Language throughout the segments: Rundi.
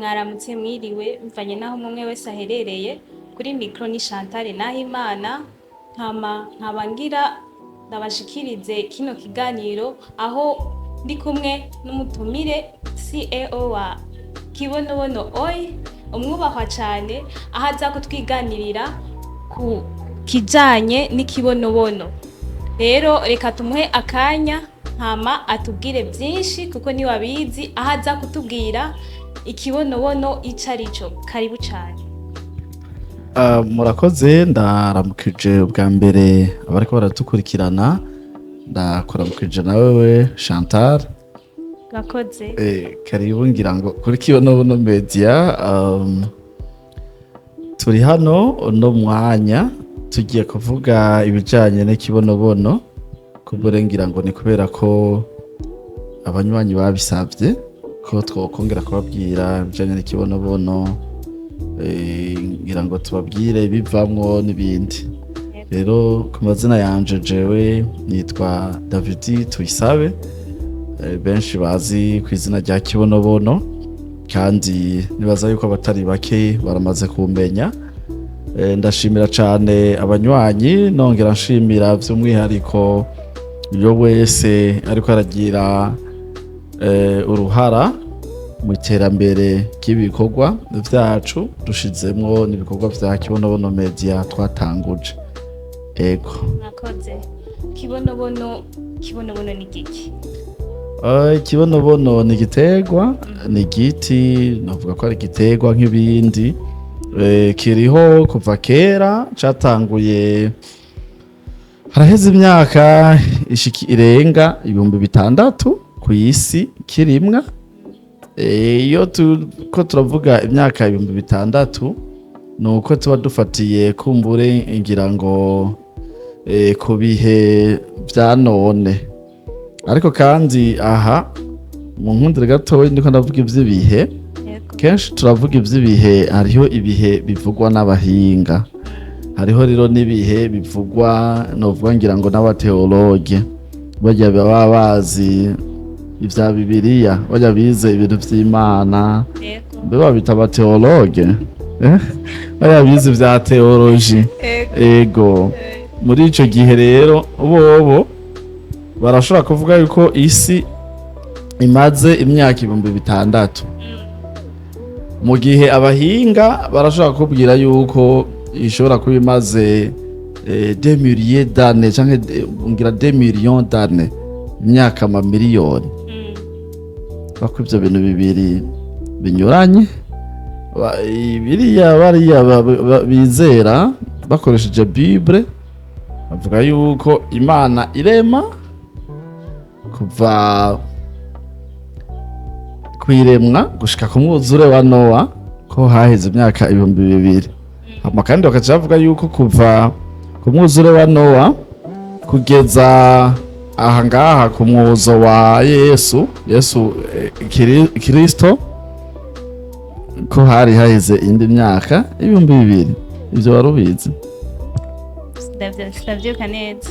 Mwaramutse, mwiriwe, bivanye n'aho umwe wese aherereye. Kuri micro ni Chantal Nahimana, nkama nkaba ngira ndabashikirize kino kiganiro aho ndi kumwe n'umutumire CEO wa Kibonobono Oil, umwubahwa cane, aho aza kutwiganirira ku kijanye n'ikibonobono. Rero reka tumuhe akanya hama atubwire byinshi, kuko niwe abizi, aho aza kutubwira ikibonobono ico arico. Karibu cane. Murakoze. Ndaramukije ubwa mbere abariko baradukurikirana, ndakuramukije nawewe Chantal. Urakoze. Karibu ngira ngo kuri Kibonobono Media. Turi hano uno mwanya tugiye kuvuga ibijanye n'ikibonobono. Kubure ngira ngo ni kubera ko abanywanyi babisavye ko twokongera kubabwira ibijanye n'ikibonobono, ngira ngo tubabwire ibivamwo n'ibindi. Rero ku mazina yanje, jewe nitwa David Tuyisabe, benshi bazi ku izina rya Kibonobono, kandi nibaza yuko abatari bake baramaze kumenya. Ndashimira cane abanywanyi, nongera nshimira by'umwihariko iyo wese ariko aragira uruhara mu iterambere ry'ibikorwa vyacu, dushizemwo n'ibikorwa vya Kibonobono Media twatanguje. Ego. Murakoze. Kibonobono, kibonobono ni giki? Ikibonobono ni igiterwa, ni igiti, navuga ko ari igiterwa nk'ibindi. Kiriho kuva kera, catanguye haraheze imyaka ishiki irenga 6000 ku isi kirimwa. Iyo ko turavuga imyaka 6000, ni uko tuba dufatiye kumbure ngira ngo ku bihe vya none. Ariko kandi aha mu nkundire gatoya, ndiko ndavuga ivy'ibihe. Kenshi turavuga ivy'ibihe, hariho ibihe bivugwa n'abahinga, hariho rero n'ibihe bivugwa novuga ngira ngo n'abateologe, barya baba bazi ivya Bibiliya, barya bize ibintu vy'Imana. Mbe babita abateologe? Barya bize ivya théologie. Ego, muri ico gihe rero bobo barashobora kuvuga yuko isi imaze imyaka 6000, mu gihe abahinga barashobora kukubwira yuko ishobora kuba imaze des milliers d'années canke ngira des millions d'années, imyaka amamiliyoni. Bako ivyo bintu bibiri binyuranye. Biriya bariya bizera bakoresheje Bible bavuga yuko Imana irema, kuva kwiremwa gushika ku mwuzure wa Nowa, ko haheze imyaka 2000. Hama kandi bakaca bavuga yuko kuva ku mwuzure wa Nowa kugeza aha ngaha ku mwuzo wa Yesu Kristo, ko hari haheze indi myaka 2000. Ivyo wari ubizi? Ndavyibuka neza.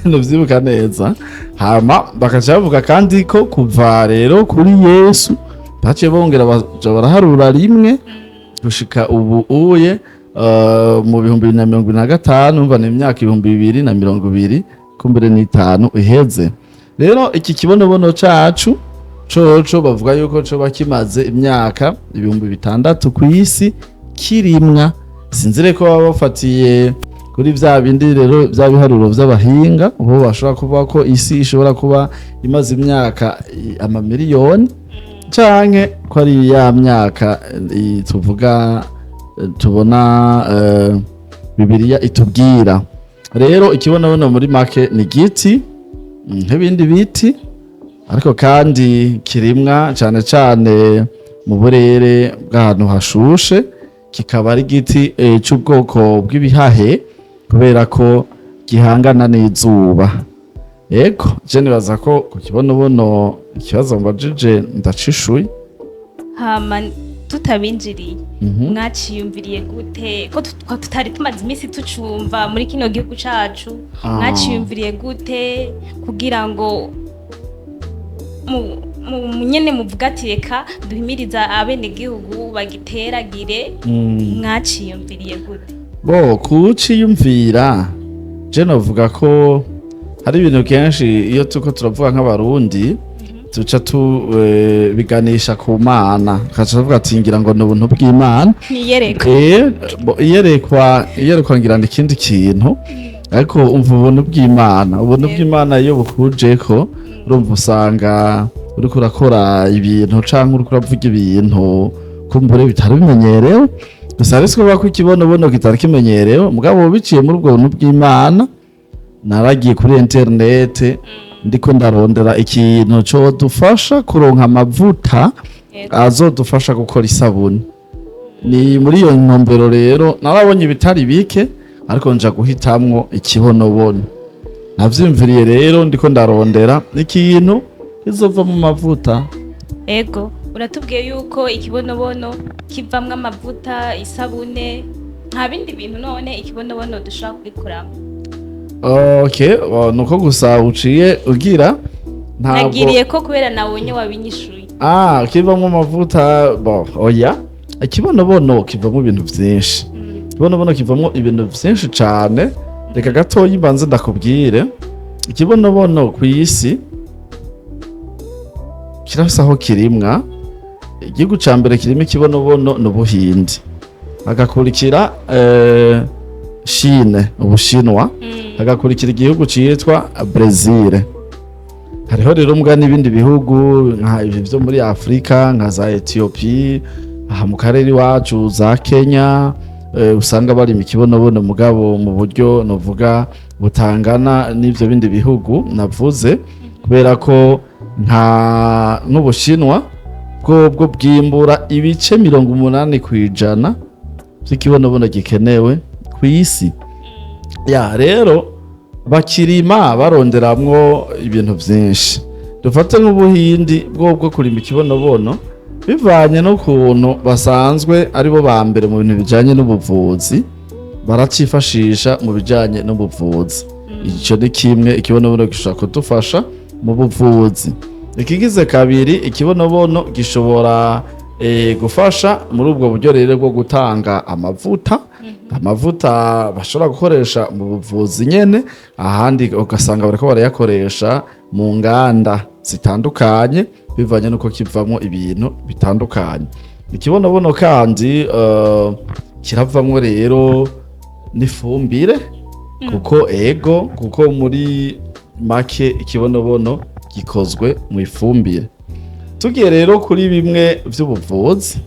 Ntuvyibuka neza. Hama bakaca bavuga kandi ko kuva rero kuri Yesu baciye bongera baja baraharura rimwe gushika ubu uye mu 2025. Umva, ni imyaka 2020 kumbere n'itanu iheze. Rero iki kibonobono cacu coco bavuga yuko coba kimaze imyaka 6000 ku isi kirimwa. Sinzire ko baba bafatiye kuri vya bindi rero vya biharuro vy'abahinga, bo bashobora kuvuga ko isi ishobora kuba imaze imyaka amamiliyoni, canke ko ari ya myaka tuvuga, tubona Bibiliya itubwira. Rero ikibonobono muri make ni igiti nk'ibindi biti, ariko kandi kirimwa cane cane mu burere bw'ahantu hashushe, kikaba ari igiti c'ubwoko bw'ibihahe kubera ko gihangana n'izuba. Ego, je nibaza ko ku kibonobono ikibazo mbajije ndacishuye. Hama tutabinjiriye, mwaciyumviriye gute ko tutari tumaze iminsi tucumva muri kino gihugu cacu? Mwaciyumviriye gute kugira ngo Nyene muvuga ati reka duhimiriza abenegihugu bagiteragire, mwaciyumviriye gute? Bo kuciyumvira, je novuga ko hari ibintu kenshi iyo tuko turavuga nk'Abarundi tuca tu biganisha ku Mana, tukaca tuvuga ati ngira ngo ni ubuntu bw'Imana. Niyereka. Bo, iyerekwa ngira ni ikindi kintu, ariko umva, ubuntu bw'Imana, ubuntu bw'Imana iyo bukujeko, urumva usanga uriko urakora ibintu canke uriko uravuga ibintu kumbure bitari bimenyerewe. Gusa ariko kuvuga ko ikibonobono kitari kimenyerewe, mugabo biciye muri ubwo buntu bw'Imana, naragiye kuri interinete ndiko ndarondera ikintu codufasha kuronka amavuta azodufasha gukora isabuni. Ni muri iyo ntumbero rero narabonye ibitari bike, ariko nja guhitamwo ikibonobono. Navyiyumviriye rero ndiko ndarondera ikintu kizova mu mavuta. Ego, uratubwiye yuko ikibonobono kivamwo amavuta, isabune, nta bindi bintu none ikibonobono dushobora kugikoramo? Okay, nuko gusa uciye ugira ntabwo. Nagiriye ko kubera nabonye wabinyishuye. Ah, kivamwo amavuta, bon, oya, ikibonobono kivamwo ibintu vyinshi. Ikibonobono kivamwo ibintu vyinshi cane. Reka gatoyi mbanze ndakubwire, ikibonobono kw'isi kirafise aho kirimwa. Igihugu ca mbere kirimo ikibonobono ni Ubuhindi, hagakurikira Chine, Ubushinwa, hagakurikira igihugu citwa Brezil. Hariho rero mbwa n'ibindi bihugu nka ibi vyo muri Afrika, nka za Ethiopie, aha mu karere iwacu za Kenya, usanga barima ikibonobono, mugabo mu buryo novuga butangana n'ivyo bindi bihugu navuze, kubera ko nka n'Ubushinwa bwo bwimbura ibice 80% vy'ikibonobono gikenewe kw'isi. Ya rero bakirima baronderamwo ibintu vyinshi. Dufate nk'Ubuhindi, bwo kurima ikibonobono bivanye n'ukuntu basanzwe aribo ba mbere mu bintu bijanye n'ubuvuzi, baracifashisha mu bijanye n'ubuvuzi. Ico ni kimwe, ikibonobono gishobora kudufasha mu buvuzi. Ikigize kabiri, ikibonobono gishobora gufasha muri ubwo buryo rero bwo gutanga amavuta, amavuta bashobora gukoresha mu buvuzi nyene, ahandi ugasanga bariko barayakoresha mu nganda zitandukanye, bivanye n'uko kivamwo ibintu bitandukanye. Ikibonobono kandi kiravamwo rero n'ifumbire, kuko ego, kuko muri make ikibonobono gikozwe mu ifumbire. Tugiye rero kuri bimwe vy'ubuvuzi,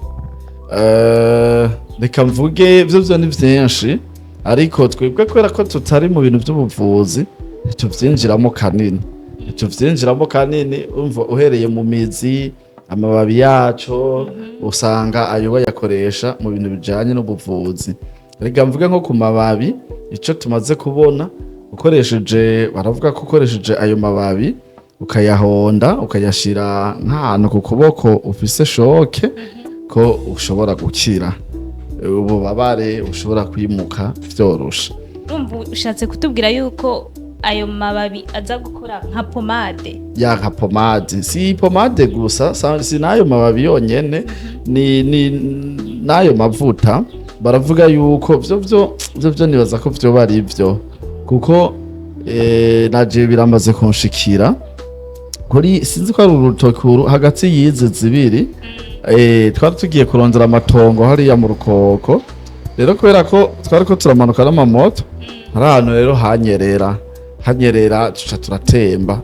reka mvuge vyo ni vyinshi, ariko twebwe kubera ko tutari mu bintu vy'ubuvuzi ntituvyinjiramo kanini, ntituvyinjiramo kanini. Umva, uhereye mu mizi, amababi yaco, usanga ayo bayakoresha mu bintu bijanye n'ubuvuzi. Reka mvuge nko ku mababi, ico tumaze kubona, ukoresheje, baravuga ko ukoresheje ayo mababi ukayahonda, ukayashira nk'ahantu ku kuboko ufise choc, ko ushobora gukira ububabare, ushobora kwimuka vyoroshe. Urumva ushatse kutubwira yuko ayo mababi aza gukora nka pomade? Ya, nka pomade. Si pomade gusa, si n'ayo mababi yonyene, ni n'ayo mavuta. Baravuga yuko vyo nibaza ko vyoba ari vyo, kuko naje biramaze kunshikira kuri, sinzi ko ari urutoki hagati y'izi zibiri. Twari tugiye kurondera amatongo hariya mu Rukoko. Rero kubera ko twari ko turamanuka n'amamoto, hari ahantu rero hanyerera, hanyerera, tuca turatemba.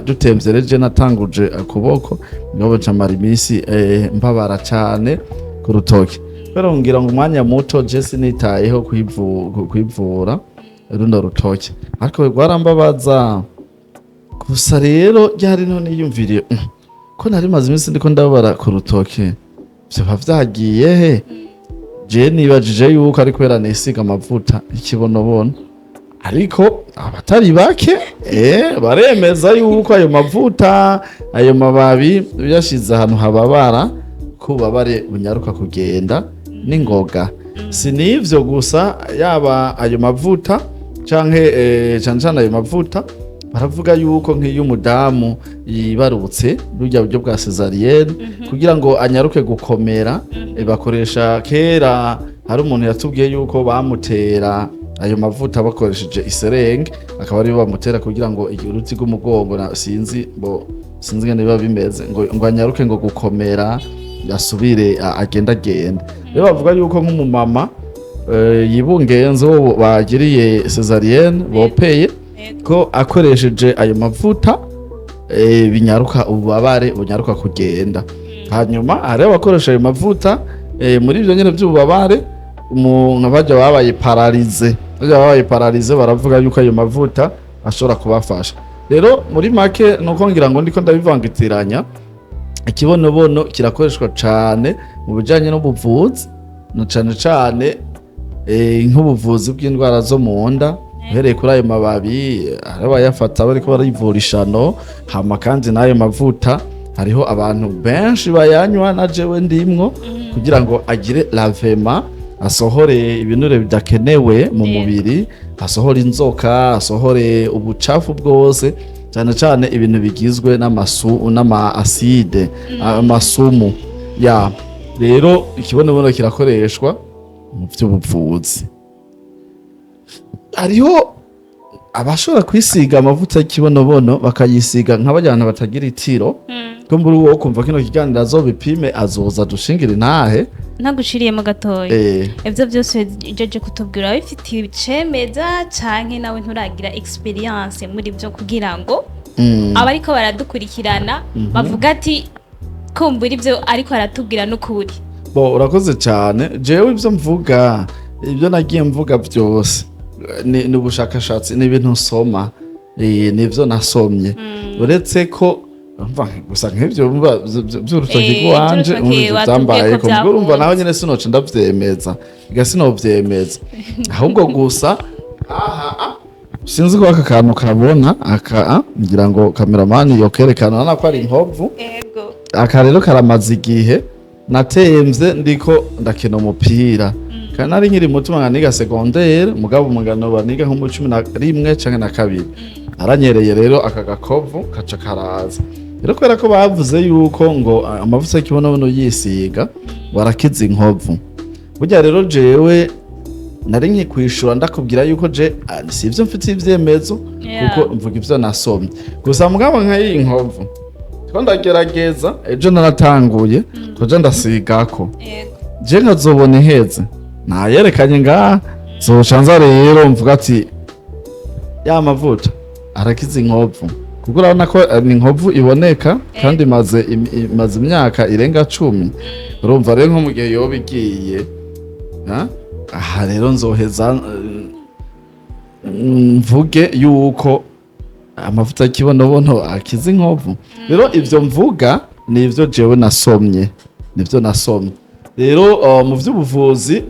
Dutemvye rero, je natanguje akuboko niho nca mara iminsi mbabara cane ku rutoki, kubera ngira ngo umwanya muto je sinitayeho kwivura runo rutoki, ariko rwarambabaza gusa. Rero ryari none niyumviriye, ko nari maze iminsi ndiko ndababara ku rutoki, vyoba vyagiye he? Je nibajije yuko ari kubera nisiga amavuta ikibonobono, ariko abatari bake baremeza yuko ayo mavuta, ayo mababi, uyashize ahantu hababara, ko ububabare bunyaruka kugenda n'ingoga. Si n'ivyo gusa, yaba ayo mavuta canke cane cane ayo mavuta. Baravuga yuko nk'iyo umudamu yibarutse burya buryo bwa césarienne, kugira ngo anyaruke gukomera, bakoresha, kera hari umuntu yatubwiye yuko bamutera ayo mavuta bakoresheje iserenge, akaba ariyo bamutera kugira ngo uruti rw'umugongo na sinzi bo, sinzi ngene biba bimeze, ngo anyaruke ngo gukomera, asubire agenda agenda. Rero bavuga yuko nk'umumama yibungenze, uwo bagiriye césarienne, bopeye, ko akoresheje ayo mavuta binyaruka, ububabare bunyaruka kugenda. Hanyuma hariho abakoresha ayo mavuta muri ibyo nyine by'ububabare, umuntu bajya babaye paralysé, bajya babaye paralysé, baravuga yuko ayo mavuta ashobora kubafasha. Rero muri make nuko ngira ngo ndiko ndabivangitiranya, ikibonobono kirakoreshwa cane mu bijanye n'ubuvuzi, na cane cane nk'ubuvuzi bw'indwara zo mu nda. Uhereye kuri ayo mababi, hari abayafata bariko barivura ishano. Hama kandi n'ayo mavuta hariho abantu benshi bayanywa, na jewe ndimwo, kugira ngo agire lavement, asohore ibinure bidakenewe mu mubiri, asohore inzoka, asohore ubucafu bwose, cyane cyane ibintu bigizwe n'amasu, n'ama acide, amasumu ya. Rero ikibonobono kirakoreshwa mu by'ubuvuzi. Hariho abashobora kwisiga amavuta y'ikibonobono, bakayisiga nk'abajyana batagira itiro. Ko muri uwo kumva kino kiganiro azobipime, azoza dushingira intahe. Ntaguciriyemo gatoya, ivyo byose jeje kutubwira bifitiye icemeza, canke nawe nturagira expérience muri byo, kugira ngo abariko baradukurikirana bavuga ati kumbura ivyo ariko aratubwira n'ukuri? Bo, urakoze cyane. Jewe ibyo mvuga, ibyo nagiye mvuga byose ni ubushakashatsi, ni ibintu nsoma, nivyo nasomye, uretse ko umva gusa nk'ivyo umva vy'urutoki rwanje, vy'urutoki umva ivyo watubwiye vyambaye ko ko urumva vyakunze. Naho nyene sinoca ndavyemeza, ega sinovyemeza, ahubwo gusa aha sinzi ko aka kantu kabona aka, ngira ngo kameramani yokerekana, urabona ko ari inkovu. Aka rero karamaze igihe, natemvye ndiko ndakina umupira kandi nari nkiri muto, nka niga secondaire, mugabo umugano baniga nko mu 11 canke na kabiri. Aranyereye rero aka gakovu kaca karaza. Rero kubera ko bavuze yuko ngo amavuta y'ikibonobono yisiga warakiza inkovu, burya rero jewe nari nkikwishura ndakubwira yuko je si ivyo mfitiye ivyemezo, kuko mvuga ivyo nasomye gusa. Mugabo nk'iyi nkovu ko ndagerageza, ejo naratanguye kuja ndasigako, je nkazobona iheze nayerekanye ngaha, zoca nza rero mvuga ati ya mavuta arakiza inkovu, kuko urabona ko ni inkovu iboneka kandi imaze imyaka irenga 10. Urumva rero nko mu gihe yoba igiye, ha? Aha rero nzoheza mvuge yuko amavuta y'ikibonobono akiza inkovu. Rero ivyo mvuga ni ivyo jewe nasomye, nivyo nasomye. Rero mu vy'ubuvuzi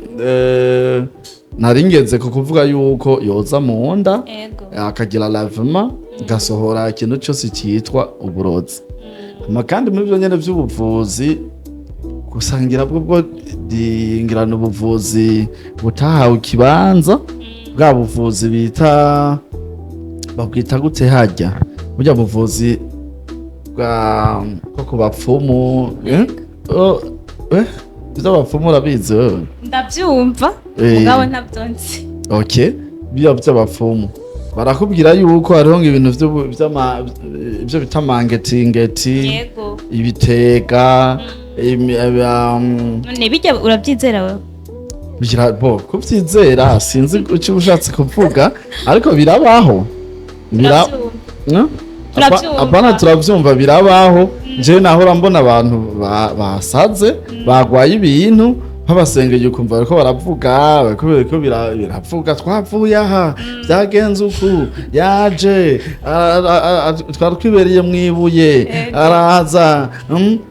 nari ngeze ku kuvuga yuko yoza mu nda, akagira lavement, gasohora ikintu cyose cyitwa uburozi. Hama kandi muri byo nyene vy'ubuvuzi, gusangira bwo dingirana ubuvuzi butahawe ikibanza, bwa buvuzi bita, babwita gute harya, burya buvuzi bwa bwo ku bapfumu, eh? Oh, ivy'abapfumu urabizi wewe? Ndabyumva, mugabo ntabyo nzi. Okay, biya by'abapfumu barakubwira yuko hariho ibintu ibyo bita mangetingeti, ibitega, None bijya urabyizera wewe? Bo kubyizera sinzi icyo uba ushatse kuvuga, ariko birabaho. Turabyumva. No? Turabyumva. Apana, turabyumva, birabaho. Jewe nahora mbona abantu basaze, bagwaye ibintu, babasengeye ukumva bariko baravuga, bariko biravuga twavuye aha, byagenze uku, yaje twari twibereye mwibuye, araza,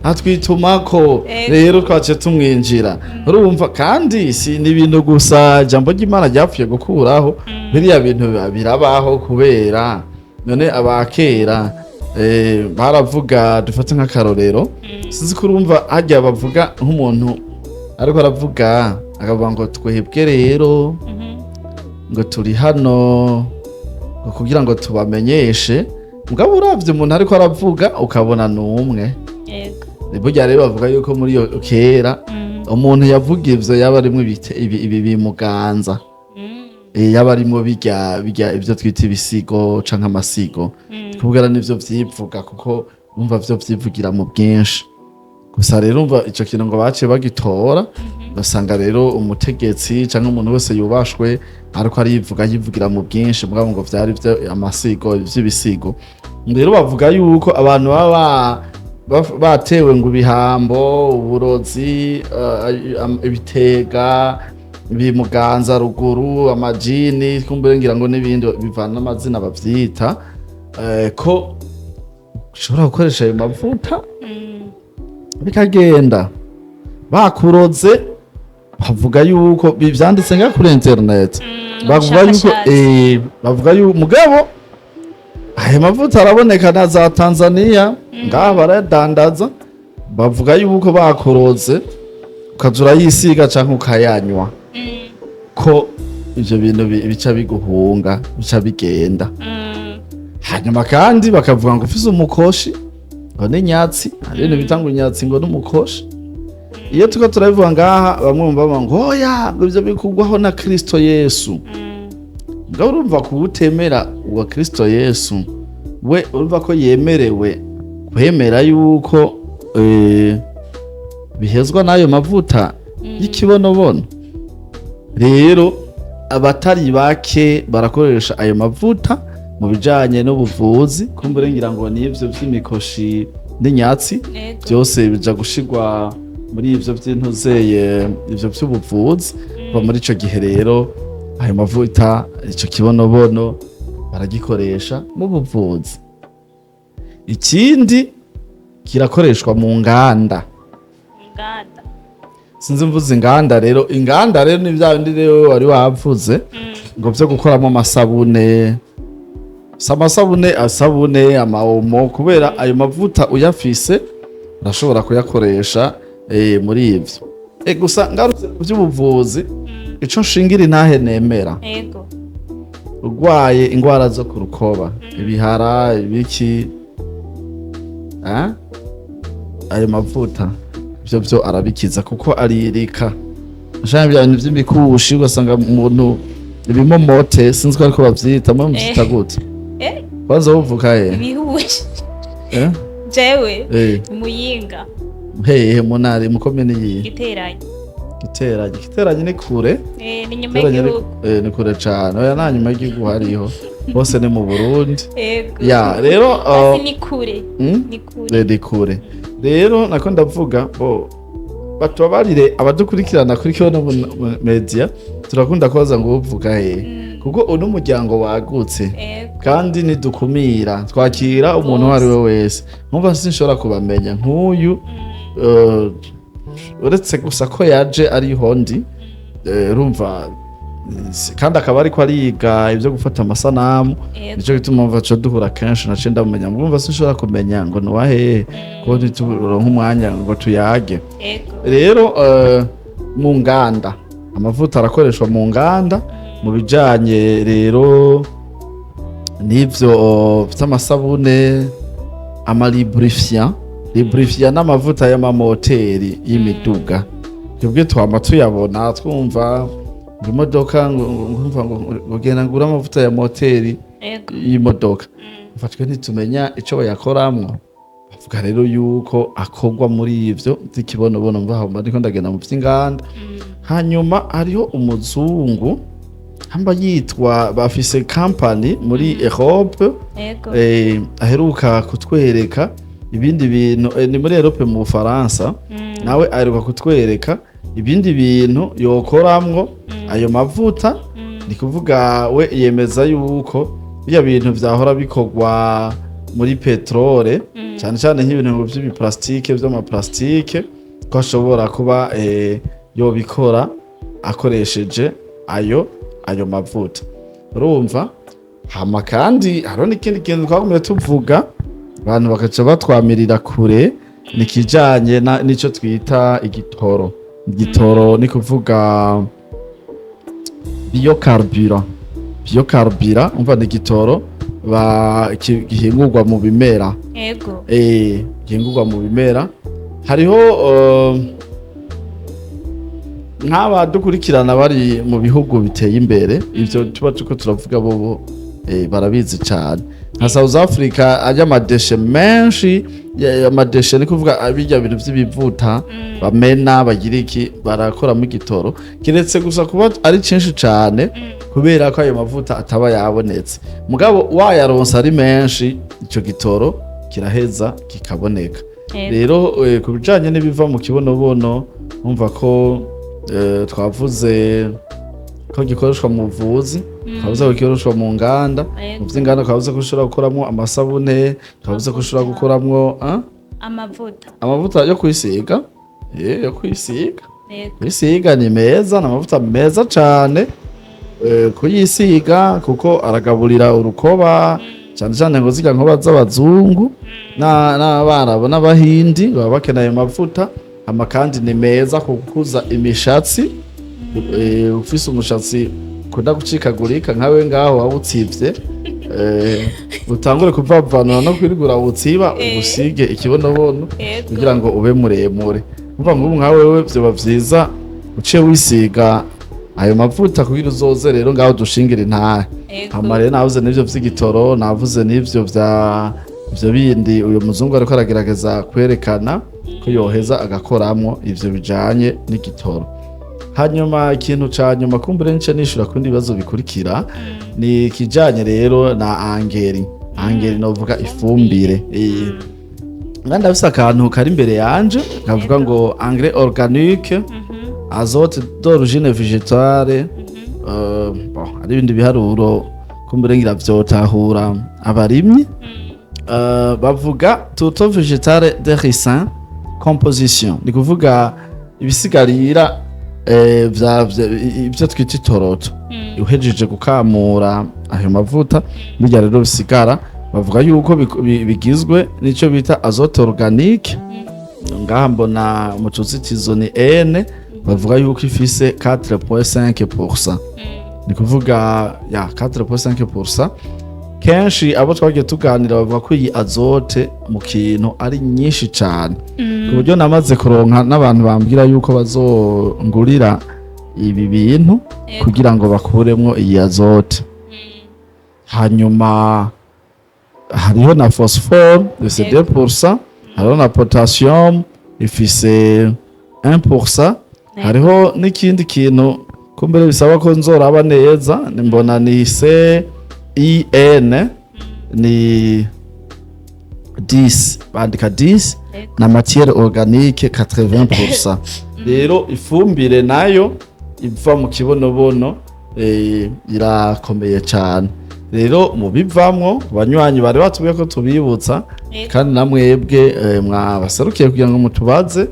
atwitumako, rero twaciye tumwinjira. Urumva kandi si ni ibintu gusa ijambo ry'Imana ryapfuye gukuraho biriya bintu, birabaho. Kubera none abakera baravuga, dufate nk'akarorero, sinzi ko urumva harya bavuga nk'umuntu ariko aravuga akavuga ngo twebwe rero ngo turi hano. Ngo kugira ngo tubamenyeshe. Mugabo uravye umuntu ariko aravuga, ukabona ni umwe. Burya rero bavuga yuko muri iyo kera umuntu yavuga ivyo yaba arimwo ibi bimuganza. Yaba arimwo birya birya ivyo twita ibisigo canke amasigo, kubwira nivyo vyivuga, kuko umva vyo vyivugira mu bwinshi gusa. Rero umva ico kintu ngo baciye bagitora, ugasanga rero umutegetsi canke umuntu wese yubashwe ariko arivuga, yivugira mu bwinshi. Mugabo ngo vyari vyo amasigo, vy'ibisigo. Rero bavuga yuko abantu baba batewe ngo ibihambo, uburozi, ibitega bimuganza ruguru, amajini, kumbure ngira ngo n'ibindi bivana n'amazina bavyita, ko ushobora gukoresha ayo mavuta bikagenda. Bakuroze, bavuga yuko vyanditse nga kuri internet, bavuga yuko Ubushakashatsi. Bavuga yuko mugabo ayo mavuta araboneka na za Tanzania, ngaha barayadandaza. Bavuga yuko bakuroze ukaza urayisiga canke ukayanywa, ko ivyo bintu bica biguhunga, bica bigenda. Hanyuma kandi bakavuga ngo ufise umukoshi, ngo n'inyatsi, hari ibintu bita ngo inyatsi, ngo n'umukoshi. Iyo turiko turabivuga ngaha, bamwe bumva bavuga ngo oya, ngo ivyo bikugwaho na Kristo Yesu. Mugabo urumva kuwutemera uwa Kristo Yesu, we urumva ko yemerewe kwemera yuko bihezwa n'ayo mavuta y'ikibonobono. Rero abatari bake barakoresha ayo mavuta mu bijanye n'ubuvuzi. Kumbure ngira ngo n'ivyo vy'imikoshi n'inyatsi byose bija gushirwa muri ivyo vy'intuzeye, ivyo vy'ubuvuzi. Kuva muri ico gihe rero ayo mavuta, ico kibonobono baragikoresha mu buvuzi. Ikindi kirakoreshwa mu nganda. Inganda. Sinzi mvuze inganda. Rero inganda rero ni bya bindi rero wari wavuze ngo vyo gukoramo amasabune, si amasabune, asabune, amaomo, kubera ayo mavuta uyafise urashobora kuyakoresha muri ivyo. Gusa ngarutse ku by'ubuvuzi, ico nshingira intahe nemera, urwaye ingwara zo ku rukoba, ibihara, ibiki, eh? Ayo mavuta ivyo byo arabikiza, kuko aririka ashaka bya bintu vy'imikushi, ugasanga umuntu ibimomote, sinzi ko ariko bavyita, mwe muvyita gute? Kwanza wuvuka he? Ibihuje. Eh? Jewe Muyinga. Hehe mu ntara, mu komine yihe? Giteranye. Giteranye, Giteranye ni kure. Ni nyuma Giteranye y'igihugu. Ni kure cane. Oya, nta nyuma y'igihugu hariho, hose ni mu Burundi. Ya rero Basi ni kure. Ni kure. Ni kure. Rero nako ndavuga bo batubabarire abadukurikirana kuri Kibono Media, turakunda kubaza ngo uvuga hehe, kuko uno muryango wagutse kandi ntidukumira, twakira umuntu uwo ari we wese. Nkumva sinshobora kubamenya nk'uyu, uretse gusa ko yaje ariho ndi, urumva, kandi akaba ariko ariga ibyo gufata amasanamu. Nico gituma mva co duhura kenshi, naciye ndamumenya. Murumva sinshobora kumenya ngo ni uwahehe, kuko ntituronke umwanya ngo tuyage. Rero mu nganda amavuta arakoreshwa mu nganda, mu bijanye rero n'ivyo vy'amasabune, amalubrifiant. Lubrifiant n'amavuta y'amamoteri y'imiduga. Twebwe twama tuyabona, twumva ngo imodoka ngo ngo genda ngure amavuta ya moteri y'imodoka. Umva, twe ntitumenya ico bayakoramwo. Bavuga rero yuko akorwa muri ivyo vy'ikibonobono. Mva aho mba ndiko ndagenda mu vy'inganda. Hanyuma hariho umuzungu hamba yitwa, bafise company muri Europe, aheruka kutwereka ibindi bintu, ni muri Europe, mu Bufaransa. Nawe aheruka kutwereka ibindi bintu yokoramwo ayo mavuta. Ni kuvuga we yemeza yuko birya bintu vyahora bikorwa muri petrole, cyane cyane nk'ibintu vy'ibiplastike, vy'amaplastike, ko ashobora kuba yobikora akoresheje ayo mavuta. Urumva, hama kandi hariho n'ikindi kintu twagumye tuvuga, abantu bakaca batwamirira kure, ni kijanye n'ico twita igitoro. Igitoro ni kuvuga biocarburant. Biocarburant, umva, ni igitoro gihingurwa mu bimera. Gihingurwa mu bimera. Hariho nk'abadukurikirana bari mu bihugu biteye imbere, ivyo tuba turiko turavuga bobo barabizi cane. Nka South Africa, arya ama déchets menshi, ama déchets ni kuvuga birya bintu vy'ibivuta bamena bagira iki, barakoramo igitoro, kiretse gusa kuba ari cinshi cane kubera ko ayo mavuta ataba yabonetse. Mugabo wayaronse ari menshi, ico gitoro kiraheza kikaboneka. Rero ku bijanye n'ibiva mu kibonobono, numva ko twavuze ko gikoreshwa mu buvuzi, twavuze ko gikoreshwa mu nganda, mu vy'inganda twavuze ko ushobora gukoramwo amasabune, twavuze ko ushobora gukoramwo, ah? Amavuta. Amavuta yo kwisiga, yo kwisiga. Kwisiga ni meza, ni amavuta meza cane kuyisiga, kuko aragaburira urukoba, cyane cyane ngo zirya nkoba z'abazungu n'abarabu n'abahindi baba bakeneye ayo mavuta. Hama kandi ni meza ku gukuza imishatsi. Ufise umushatsi ukunda gucikagurika nkawe ngaho wawutsivye, utangure kuvavanura no kwirirwa urawutsiba, ugusige ikibonobono kugira ngo ube muremure. Umva, nk'ubu nka wewe vyoba vyiza uciye wisiga ayo mavuta kugira uzoze rero ngaho dushingira intahe. Hama rero navuze n'ivyo vy'igitoro, navuze n'ivyo vya ivyo bindi uyu muzungu ariko aragerageza kwerekana ko yoheza agakoramwo ivyo bijanye n'igitoro. Hanyuma ikintu ca nyuma kumbure nce nishura kundi bibazo bikurikira ni ikijanye rero na engrais. Engrais novuga ifumbire. Nga ndafise akantu kari imbere yanje kavuga ngo engrais organique, azote d'origine végétale. Bon, hari ibindi biharuro kumbure ngira vyotahura abarimyi. Bavuga tourteau végétale de ricin composition, ni kuvuga ibisigarira ivyo twita itoroto. Uhejeje gukamura ayo mavuta, burya rero bisigara, bavuga yuko bigizwe n'ico bita azote organique. Ngaha mbona mu tuzitizo ni N, bavuga yuko ifise 4.5%, ni kuvuga ya 4.5%. Kenshi abo twagiye tuganira bavuga ko iyi azote mu kintu ari nyinshi cane, ku buryo namaze kuronka n'abantu bambwira yuko bazongurira ibi bintu kugira ngo bakuremwo iyi azote. Hanyuma hariho na phosphore ifise 2%, hariho na potassium ifise 1%, hariho n'ikindi kintu kumbere bisaba ko nzoraba neza, mbona ni C I N, ni 10, bandika 10, na matière organique 80%. Rero ifumbire nayo iva mu kibonobono irakomeye cyane. Rero mu bivamwo, banywanyi bari batubwiye ko tubibutsa, kandi namwebwe mwabaserukiye kugira ngo mutubaze.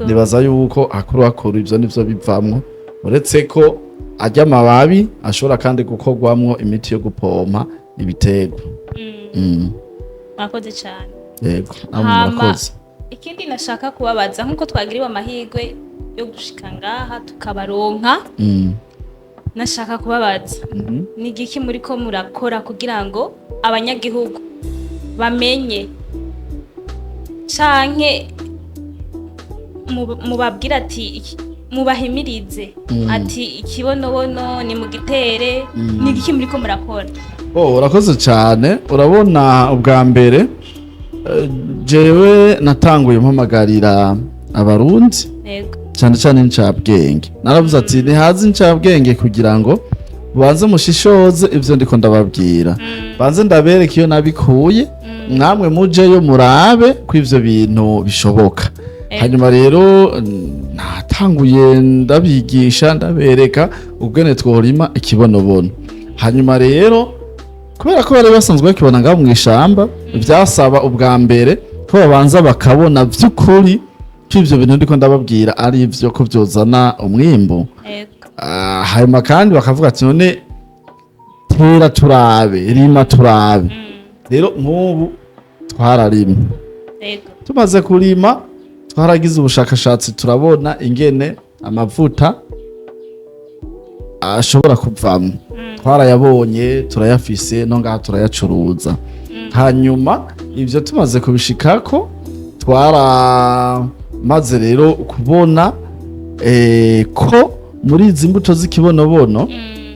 Nibaza yuko hakuru hakuru ivyo nivyo bivamwo, uretse ko arya amababi ashobora kandi gukorwamwo imiti yo gupompa ibiterwa. Mwakoze cyane. Yego, namwe Hama, murakoze. Ikindi nashaka kubabaza, nk'uko twagiriwe amahirwe yo gushika ngaha tukabaronka, nashaka kubabaza ni igiki muri ko murakora kugira ngo abanyagihugu bamenye, canke mubabwire ati mubahimirize ati ikibonobono ni mugitere. Ni igiki muri ko murakora? Oh, urakoze cyane. Urabona, ubwa mbere jewe natanguye mpamagarira Abarundi, cyane cyane incabwenge. Naravuze ati nihaze incabwenge kugira ngo banze mushishoze ivyo ndiko ndababwira, banze ndabereke iyo nabikuye, namwe mujeyo murabe ko ivyo bintu bishoboka. Hanyuma rero natanguye ndabigisha, ndabereka ubwene tworima ikibonobono. Hanyuma rero kubera ko bari basanzwe bakibona ngaho mu ishamba, vyasaba ubwa mbere ko babanza bakabona vy'ukuri ko ivyo bintu ndiko ndababwira ari ivyo, ko vyozana umwimbu. Hanyuma kandi bakavuga ati none tera turabe, rima turabe. Rero nk'ubu twararimye. Tumaze kurima, twaragize ubushakashatsi, turabona ingene amavuta ashobora kuvamwo. Twarayabonye, turayafise, no ngaha turayacuruza. Hanyuma ivyo tumaze kubishikako, twaramaze rero kubona ko muri izi mbuto z'ikibonobono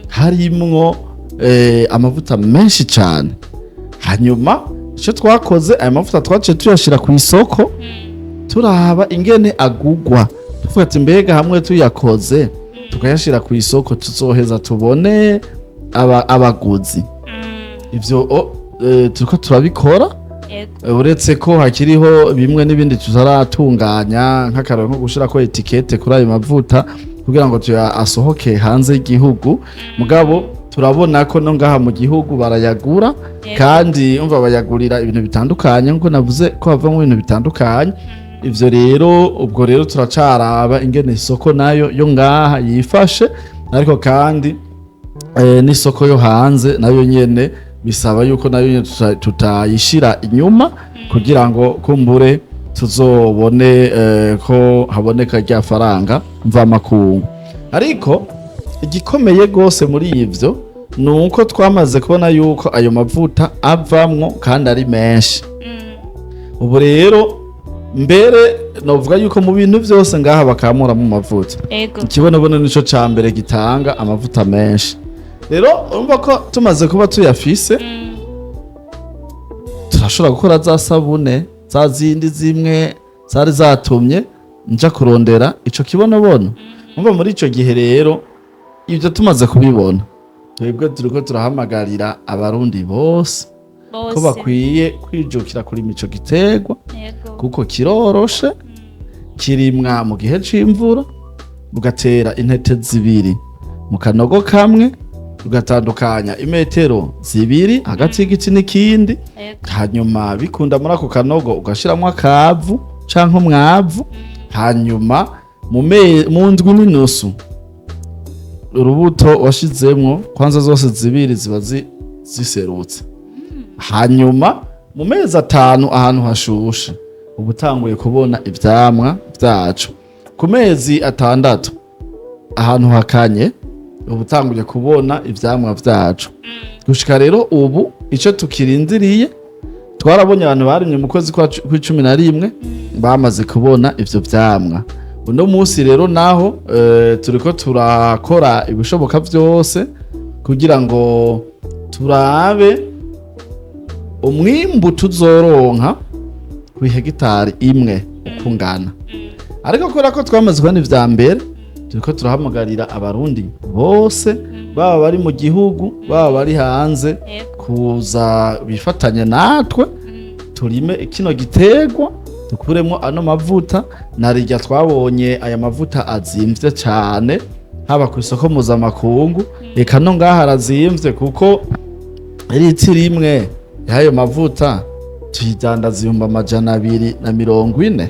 harimwo amavuta menshi cyane. Hanyuma icyo twakoze, aya mavuta twaciye tuyashyira ku isoko, turaba ingene agugwa, tuvuga ati: "Mbega hamwe tuyakoze tukayashyira ku isoko, tuzoheza tubone abaguzi?" Ivyo turiko turabikora. Uretse ko hakiriho bimwe n'ibindi tutaratunganya, nk'akararo nko gushirako étiquette kuri ayo mavuta kugira ngo tuya asohoke hanze y'igihugu. Mugabo turabona ko no ngaha mu gihugu barayagura. Kandi umva, bayagurira ibintu bitandukanye, nkuko navuze ko havamo ibintu bitandukanye. Ivyo rero, ubwo rero turacaraba ingene isoko nayo yo ngaha yifashe, ariko kandi n'isoko yo hanze nayo nyene bisaba yuko nayo nyene tutayishira inyuma, kugira ngo kumbure tuzobone ko haboneka rya faranga mvamakungu. Ariko igikomeye gose muri ivyo ni uko twamaze kubona yuko ayo mavuta avamwo kandi ari menshi. Ubu rero mbere novuga yuko mu bintu vyose ngaha bakamura mu mavuta, ikibonobono nico ca mbere gitanga amavuta menshi. Rero urumva ko tumaze kuba tuyafise, turashobora gukora za sabune, za zindi zimwe zari zatumye nja kurondera ico kibonobono. Umva, muri ico gihe rero ibyo tumaze kubibona, twebwe turiko turahamagarira Abarundi bose ko bakwiye kwijukira kurima ico giterwa, kuko kiroroshe, kirimwa mu gihe c'imvura, ugatera intete zibiri mu kanogo kamwe, ugatandukanya imetero 2 hagati y'igiti n'ikindi. Hanyuma bikunda muri ako kanogo ugashiramwo akavu canke umwavu. Hanyuma mu ndwi n'inusu urubuto washizemwo kwanza zose zibiri ziba ziserutse. Hanyuma mu mezi 5 ahantu hashushe uba utanguye kubona ivyamwa vyaco. Ku mezi 6 ahantu hakanye uba utanguye kubona ivyamwa vyaco. Gushika rero ubu ico tukirindiriye, twarabonye abantu barimye mu kwezi kwa 11 bamaze kubona ivyo vyamwa. Uno munsi rero naho turiko turakora ibishoboka vyose kugira ngo turabe umwimbu tuzoronka ku hegitari imwe uko ungana. Ariko kubera ko twamaze kubona ivya mbere, turiko turahamagarira Abarundi bose, baba bari mu gihugu, baba bari hanze, kuza bifatanye natwe turime kino giterwa, dukuremo ano mavuta. Narirya twabonye aya mavuta azimvye cane, haba ku isoko mpuzamakungu, eka no ngaha arazimvye, kuko litiro imwe y'ayo mavuta tuyidandaza 240,000.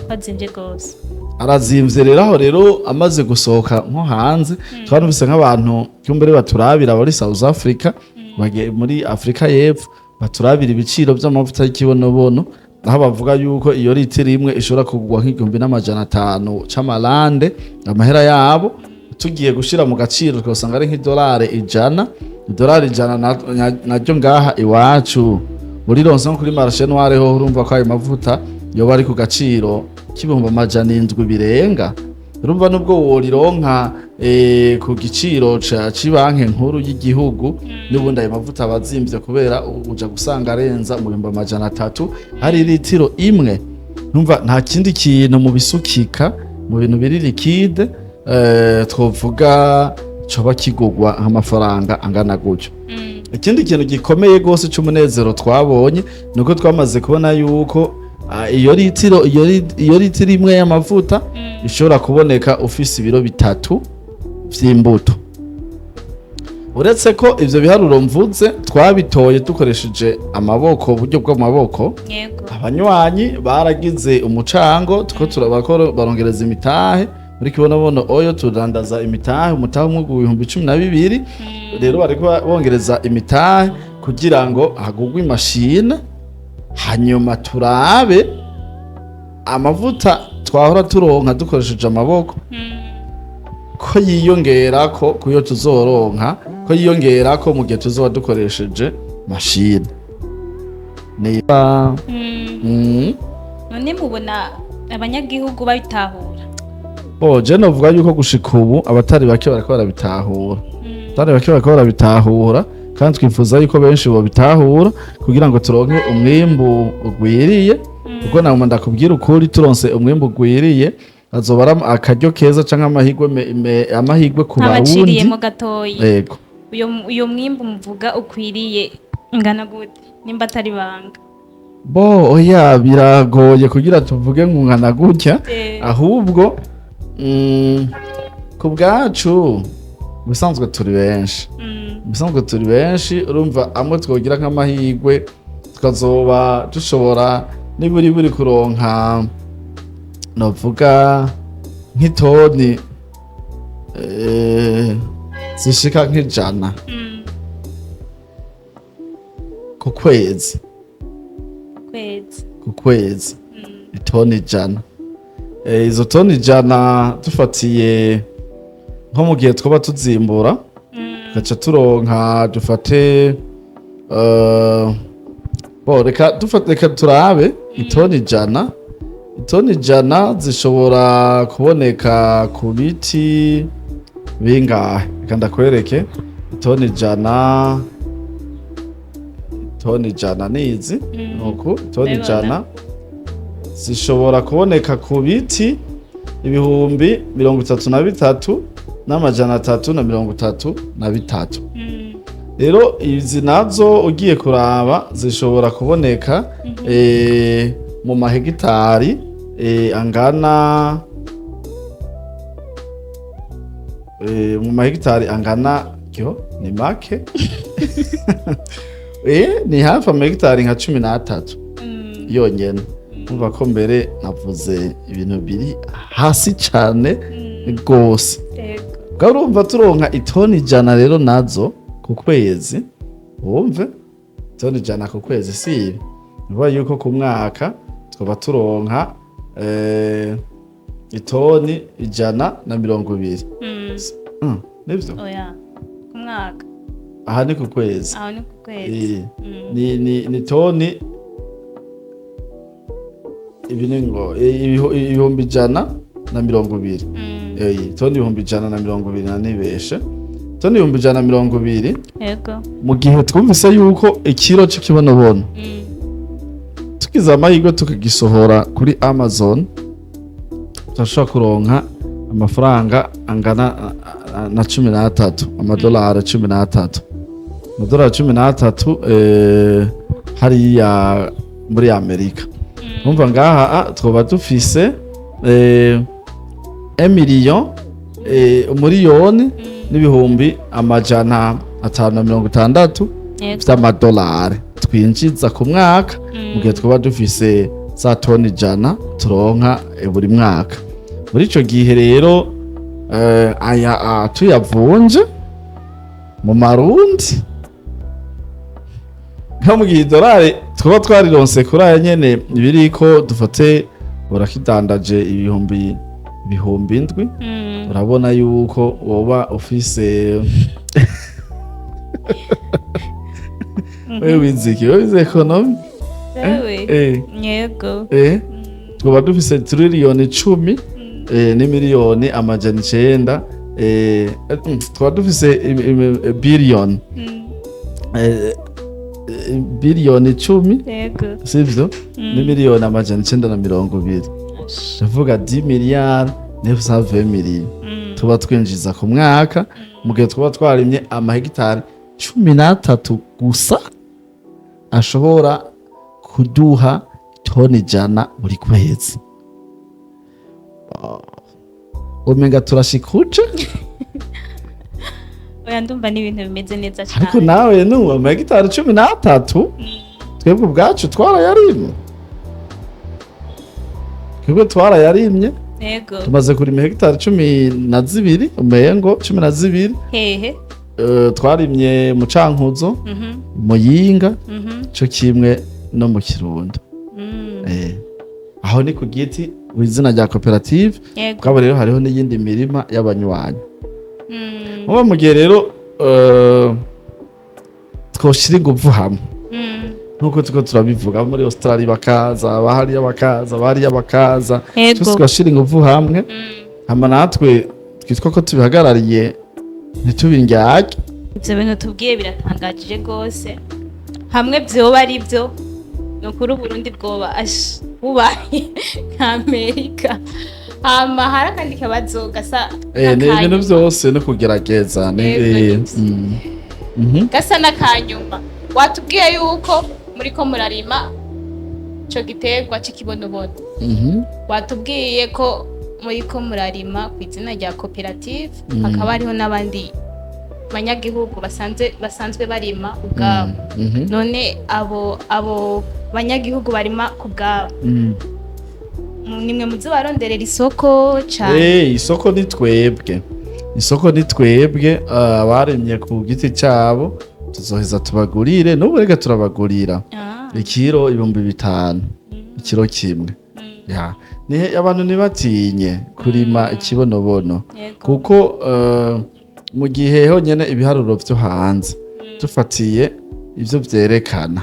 Bazimvye gose. Arazimvye rero. Aho rero amaze gusohoka nko hanze, twarumvise nk'abantu kumbere baturabira muri South Africa, bagiye muri Afrika y'Epfo, baturabira ibiciro vy'amavuta y'ikibonobono, aho bavuga yuko iyo litiro imwe ishobora kugurwa nk'1500 c'amarande, amahera yabo. Tugiye gushira mu gaciro twasanga ari nk'idolari 100. Idolari 100 naryo ngaha iwacu urironse nko kuri marché noir ho, urumva ko ayo mavuta yoba ari ku gaciro k'700,000 birenga. Urumva nubwo worironka ku giciro ca cibanki nkuru y'igihugu, n'ubundi ayo mavuta aba azimvye, kubera uja gusanga arenza mu 300,000 hari litiro imwe. Numva nta kindi kintu mu bisukika, mu bintu biri liquide, twovuga coba kigurwa amafaranga angana gutyo. Ikindi kintu gikomeye gose c'umunezero twabonye ni uko twamaze kubona yuko iyo litiro imwe y'amavuta ishobora kuboneka ufise ibiro 3 vy'imbuto. Uretse ko ivyo biharuro mvuze twabitoye dukoresheje amaboko, uburyo bw'amaboko. Abanywanyi baragize umucango, tuko turabakora barongereza imitahe muri Kibonobono Oyo. Tudandaza imitahe, umutahe umwe ku 12,000. Rero bariko bongereza imitahe kugira ngo hagurwe imashine, hanyuma turabe amavuta twahora turonka dukoresheje amaboko. ko yiyongera ko kuyo tuzoronka, ko yiyongera ko mu gihe tuzoba dukoresheje mashine niba. None mubona abanyagihugu babitahura? Bo je novuga yuko gushika ubu abatari bake bariko barabitahura. Abatari bake bariko barabitahura, kandi twifuza yuko benshi bobitahura kugira ngo turonke umwimbu ugwiriye, kuko naguma ndakubwira ukuri, turonse umwimbu ugwiriye azoba ari akaryo keza canke amahirwe amahirwe ku Barundi. Nk'abaciriyemo gatoyi, Yego. uyo mwimbu muvuga ukwiriye ingana gute, nimba atari banga? Bo oya, biragoye kugira tuvuge ngo ungana gutya. Ahubwo ku bwacu ubusanzwe turi benshi. Ubusanzwe turi benshi, urumva amwe twogira nk'amahirwe tukazoba dushobora niburi buri kuronka novuga nk'itoni zishika nk'100 ku kwezi. Kwezi. Ku kwezi itoni 100. Izo toni 100 dufatiye nko mu gihe twaba tuzimbura, tugaca turonka dufate bo reka dufate, reka turabe itoni 100. Itoni 100 zishobora kuboneka ku biti bingahe? Reka ndakwereke. Itoni 100, itoni 100 nizi nuku itoni Ndabibona. 100 zishobora kuboneka ku biti 33,333. Rero izi nazo ugiye kuraba zishobora kuboneka mu mahegitari angana mu mahegitari angana yo ni make, ni hafi amahegitari nka 13 yonyene. Umva ko mbere navuze ibintu biri hasi cane rwose. Bwa urumva turonka itoni 100 rero nazo ku kwezi, wumve itoni 100 ku kwezi si ibi, ni yuko ku mwaka twaba turonka itoni 120. Nivyo? Oya, ku mwaka. Aha ni ku kwezi. Aho ni ku kwezi. Ni toni ibi ni ngo 120,000. Toni 120,000, na nibeshe, toni 120,000. Mu gihe twumvise yuko ikiro c'ikibonobono tugize amahirwe tukagisohora kuri Amazon turashobora kuronka amafaranga angana na 13, amadolari 13, amadolari 13 hariya muri Amerika. Umva ngaha twoba dufise 1 million, umuriyoni n'560,000 vy'amadolari twinjiza ku mwaka mu gihe twaba dufise za toni 100 turonka buri mwaka. Muri ico gihe rero aya tuyavunje mu marundi, nko mu gihe idolari twaba twarironse kuri aya nyene biriko, dufate urakidandaje 7,000, urabona yuko woba ufise, wewe wize iki? Wewe wize économie? Wewe. Yego. Twaba dufise 10 triliyoni n'imiliyoni 900, twaba dufise biliyoni 10 biliyoni sivyo, n'imiliyoni 920, ndavuga 10 miliyari 920 miliyoni tuba twinjiza ku mwaka mu gihe twaba twarimye amahegitari 13 gusa ashobora kuduha toni 100 buri kwezi. Umenga turashikuje. Oya, ndumva ni ibintu bimeze neza cyane. Ariko nawe nu amahegitari 13 twebwe ubwacu twarayarimye, twebwe twarayarimye. Tumaze kurima hegitari 12, umengo 12. Hehe? Twarimye mu Cankuzo, Muyinga, co kimwe no mu Kirundo. Aho ni ku giti ku izina rya koperative. Mugabo rero hariho n'iyindi mirima y'abanywanyi. Muba mu gihe rero twoshira inguvu hamwe, nkuko turiko turabivuga, abo muri Australia bakaza, abahariya bakaza, abahariya bakaza, twese tugashira inguvu hamwe, hama natwe twitwa ko tubihagarariye ntitubindyage. Ivyo bintu tubwiye biratangajije rwose. Hamwe vyoba ari byo, ni ukuri Uburundi bwoba ash bubaye nka Amerika. Hama hari akandi kabazo gasa Ni ibintu n'akanyuma. vyose no kugerageza ni Yego, nivyo. Gasa n'akanyuma, watubwiye yuko muriko murarima ico giterwa c'ikibonobono. Watubwiye ko muriko murarima ku izina rya koperative, hakaba hariho n'abandi banyagihugu basanzwe barima ubwabo. None abo banyagihugu barima ku bwabo, nimwe muzi baronderera isoko cane? Isoko ni twebwe, isoko ni twebwe. Abaremye ku giti cyabo tuzoheza tubagurire. N'ubu reka turabagurira ikiro 5000, ikiro kimwe. Ya, ni abantu ntibatinye kurima ikibonobono, kuko mu gihe honyine ibiharuro vyo hanze dufatiye ivyo vyerekana,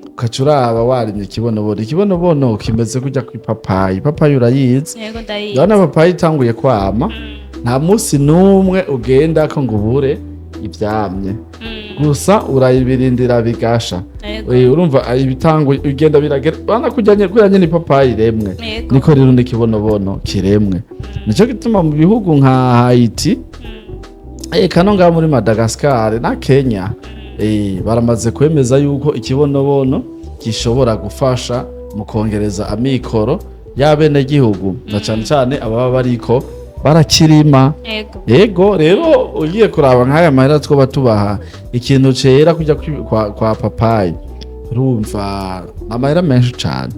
ukaca uraba warimye ikibonobono, ikibonobono kimeze kujya kw'ipapayi. Ipapayi urayizi? Yego, ndayizi. Ndabona papayi itanguye kwama, nta munsi n'umwe ugenda ko ngo ubure ivyamye, gusa urayibirindira bigasha. Urumva ibitanguye ugenda biragera, urabona ko ujyanye kuriya nyene ipapayi iremwe, niko rero n'ikibonobono kiremwe. Nico gituma mu bihugu nka Haiti, kano ngaha muri Madagascar na Kenya, baramaze kwemeza yuko ikibonobono gishobora gufasha mu kongereza amikoro y'abenegihugu, na cane cane ababa bariko barakirima. Yego, rero ugiye kuraba nk'aya mahera twoba tubaha ikintu cera kujya kwa papayi, urumva amahera menshi cane.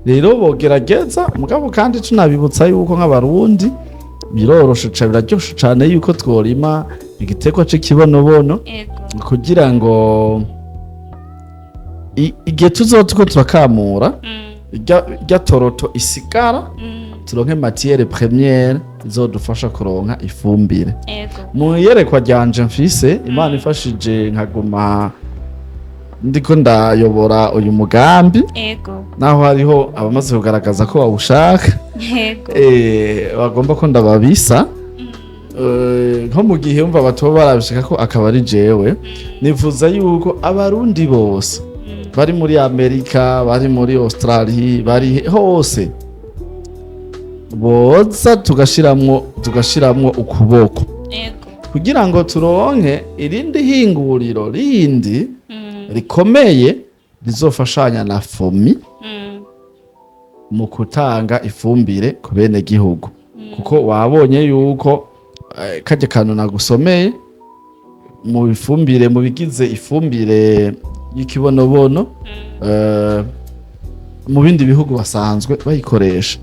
Rero bogerageza. Mugabo kandi tunabibutsa yuko nk'Abarundi biroroshe cane, biraryoshe cane yuko tworima igiterwa c'ikibonobono, kugira ngo igihe tuzoba turiko turakamura, irya toroto isigara, turonke matière première izodufasha kuronka ifumbire. Mu iyerekwa ryanje mfise, Imana ifashije nkaguma ndiko ndayobora uyu mugambi, naho hariho abamaze kugaragaza ko bawushaka, bagomba ko ndababisa. Nko mu gihe umva batoba barabishaka ko akaba ari jewe, nifuza yuko Abarundi bose bari muri Amerika, bari muri Australia, bari hose, boza tugashiramwo ukuboko, kugira ngo turonke irindi hinguriro rindi rikomeye rizofashanya na FOMI mu gutanga ifumbire ku bene gihugu, kuko wabonye yuko karya kantu nagusomeye mu ifumbire, mu bigize ifumbire y'ikibonobono, mu bindi bihugu basanzwe bayikoresha.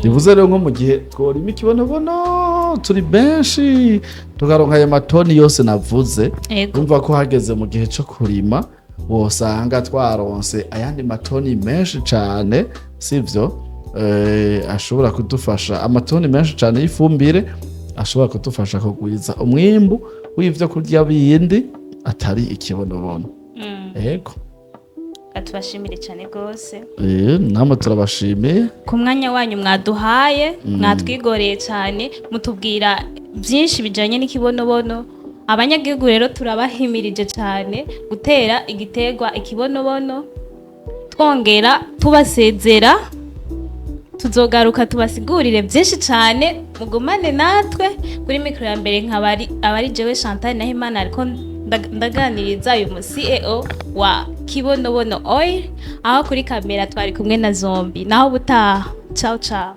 Bivuze rero nko mu gihe tworima ikibonobono turi benshi, tukaronka ayo matoni yose navuze, urumva ko hageze mu gihe co kurima wosanga twaronse ayandi matoni menshi cane, sivyo? Ashobora kudufasha, amatoni menshi cane y'ifumbire ashobora kudufasha kugwiza umwimbu w'ivyo kurya bindi atari ikibonobono. Ego. Tubashimire cyane rwose. Namwe turabashimiye. Ku mwanya wanyu mwaduhaye, mwatwigoreye cyane, mutubwira byinshi bijyanye n'ikibonobono. Abanyagihugu rero turabahimirije cyane gutera igiterwa ikibonobono. Twongera tubasezera, tuzogaruka tubasigurire byinshi cyane. Mugumane natwe kuri mikoro ya mbere, nkabari abari jewe Chantal Nahimana, ariko ndaganiriza uyu mu CEO wa Kibonobono Oil, aho kuri kamera twari kumwe na Zombi. Naho butaha, ciao ciao.